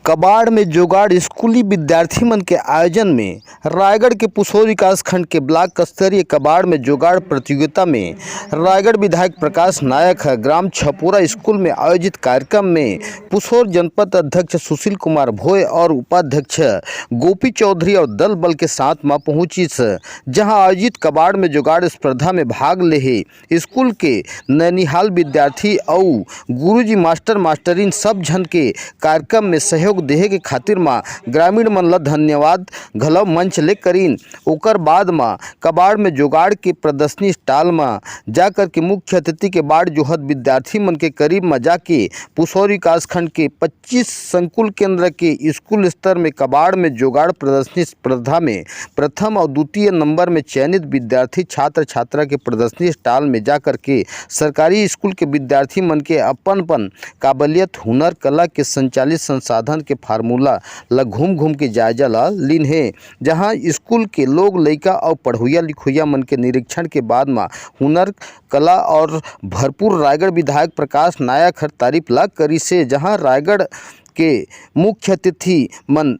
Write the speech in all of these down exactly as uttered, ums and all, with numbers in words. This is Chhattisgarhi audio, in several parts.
कबाड़ में जुगाड़ स्कूली विद्यार्थी मन के आयोजन में रायगढ़ के पुसौर विकासखंड के ब्लॉक स्तरीय कबाड़ में जुगाड़ प्रतियोगिता में रायगढ़ विधायक प्रकाश नायक ह ग्राम छपोरा स्कूल में आयोजित कार्यक्रम में पुसौर जनपद अध्यक्ष सुशील कुमार भोय और उपाध्यक्ष गोपी चौधरी और दल बल के साथ म पहुंचिस, जहां आयोजित कबाड़ में जुगाड़ स्पर्धा में भाग ले हे स्कूल के नैनिहाल विद्यार्थी अउ गुरुजी मास्टर मास्टरिन सब झन के कार्यक्रम में सहयोग देहे के खातिर म ग्रामीण मन ल धन्यवाद घलो मंच ले करिन। ओकर बाद म कबाड़ में जुगाड़ के प्रदर्शनी स्टॉल म जाकर के मुख्य अतिथि के बाट जोहत विद्यार्थी मन के करीब म जाके पुसौर विकासखंड के पच्चीस संकुल केंद्र के स्कूल स्तर में कबाड़ में जुगाड़ प्रदर्शनी स्पर्धा में प्रथम और द्वितीय नंबर में चयनित विद्यार्थी छात्र छात्रा के प्रदर्शनी स्टॉल में जाकर के सरकारी स्कूल के विद्यार्थी मन के अपन अपन काबिलियत, हुनर, कला के संचालित संसाधन के फार्मूला ल घूम घूम के जायजा ल लीन हे, जहां स्कूल के लोग लइका और पढ़ोइया लिखोइया मन के निरीक्षण के बाद म हुनर, कला और भरपूर रायगढ़ विधायक प्रकाश नायक हर तारीफ ला करिस हे, जहां रायगढ़ के मुख्य अतिथि मन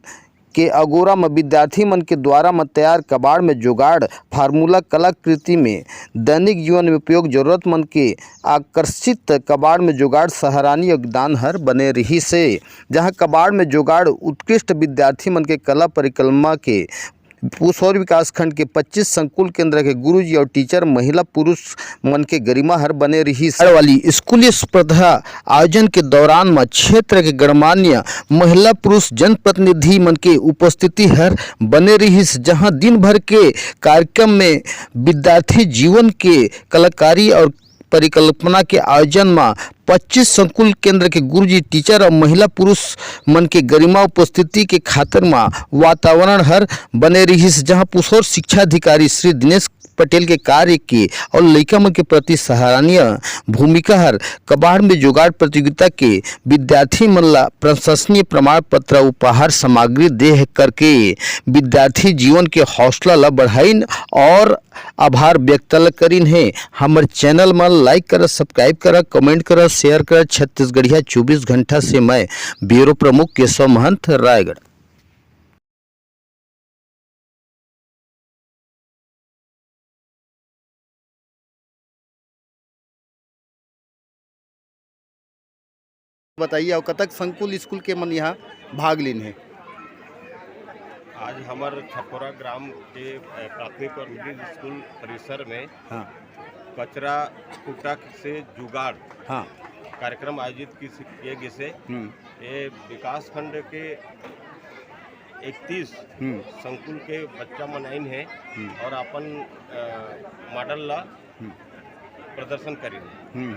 के अगोरा म विद्यार्थी मन के द्वारा म तैयार कबाड़ में जुगाड़ फार्मूला कलाकृति में दैनिक जीवन में उपयोग जरूरत मन के आकर्षित कबाड़ में जुगाड़ सराहनीय योगदान हर बने रिहिस हे, जहां कबाड़ में जुगाड़ उत्कृष्ट विद्यार्थी मन के कला परिकल्पना के पुसौर विकासखंड के पच्चीस संकुल केंद्र के गुरुजी और टीचर, महिला पुरुष मन के गरिमा हर बने रिहिस। वाली स्कूली स्पर्धा आयोजन के दौरान म क्षेत्र के गणमान्य महिला पुरुष जनप्रतिनिधि मन के उपस्थिति हर बने रिहिस, जहां दिन भर के कार्यक्रम में विद्यार्थी जीवन के कलाकारी और परिकल्पना के आयोजन म पच्चीस संकुल केंद्र के गुरुजी, टीचर और महिला पुरुष मन के गरिमा उपस्थिति के खातिर म वातावरण हर बने रिहिस, जहां पुसौर शिक्षा अधिकारी श्री दिनेश पटेल के कार्य के और लइका मन के प्रति सराहनीय भूमिका हर कबाड़ में जुगाड़ प्रतियोगिता के विद्यार्थी मन ला प्रशंसनीय प्रमाण पत्र, उपहार सामग्री देह करके विद्यार्थी जीवन के हौसला ला बढ़ाइन और आभार व्यक्त ल करिन हे। हमर चैनल म लाइक करा, सब्सक्राइब करा, कमेंट करा, शेयर करा। छत्तीसगढ़िया चौबीस घंटा से मैं ब्यूरो प्रमुख केशव महंत, रायगढ़। बताइए, अउ कतक संकुल स्कूल के मन यहाँ भाग लीन हे? आज हमर छपोरा ग्राम के, अ, प्राथमिक और मिडिल स्कूल परिसर में हाँ। कचरा कुटा से जुगाड़ हाँ। कार्यक्रम आयोजित किस-, किए गिसे। हम्म। ये विकास खंड के इकतीस हम्म। संकुल के बच्चा मन आइन हे हम्म। और अपन, अ, मॉडल ला हम्म। प्रदर्शन करिन। हम्म।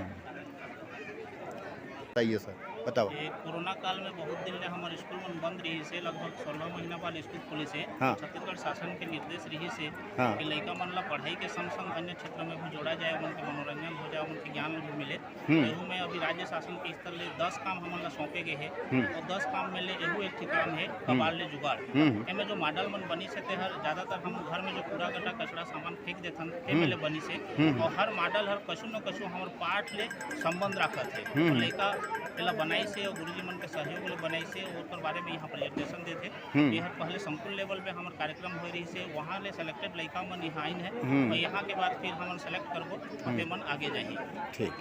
बताइए सर, बताओ। ये कोरोना काल में बहुत दिन ले हमर स्कूल मन बंद रहिस हे, लगभग सोलह महीना बाद स्कूल खुलिस हे। हाँ। छत्तीसगढ़ शासन के निर्देश रहिस हे हाँ। कि लइका मन ला पढ़ाई के संग-संग अन्य क्षेत्र में भी जोड़ा जाए, ओमन के मनोरंजन हो जाए, ओमन के ज्ञान भी मिले। हम्म। एहू में अभी राज्य शासन के स्तर ले दस काम हमन ला सौंपे गए हे। हम्म। तो दस काम में ले एहू एक ठिकान हे, हम्म। कबाड़ ले जुगाड़। हम्म। एमे जो मॉडल मन बनिस हे, तेहर ज्यादातर हम घर में जो कूड़ा कटा कचरा सामान फेंक देथन, ते हम्म। में ले बनिस हे। हम्म। और हर मॉडल हर कछु न कछु हमर पाठ ले संबंध राखत हे। हम्म। तो लइका एला बनाइस हे और गुरुजी मन के सहयोग ले बनाइस हे, ओकर बारे में यहाँ प्रेजेंटेशन देथे। हम्म। ये हर पहले संकुल लेवल पे हमर कार्यक्रम होए रहिस हे, वहाँ ले सिलेक्टेड लइका मन यहाँ आइन हे हम्म। और यहाँ के बाद फिर हमन सिलेक्ट करबो और हम्म। ते मन आगे जाही। ठीक।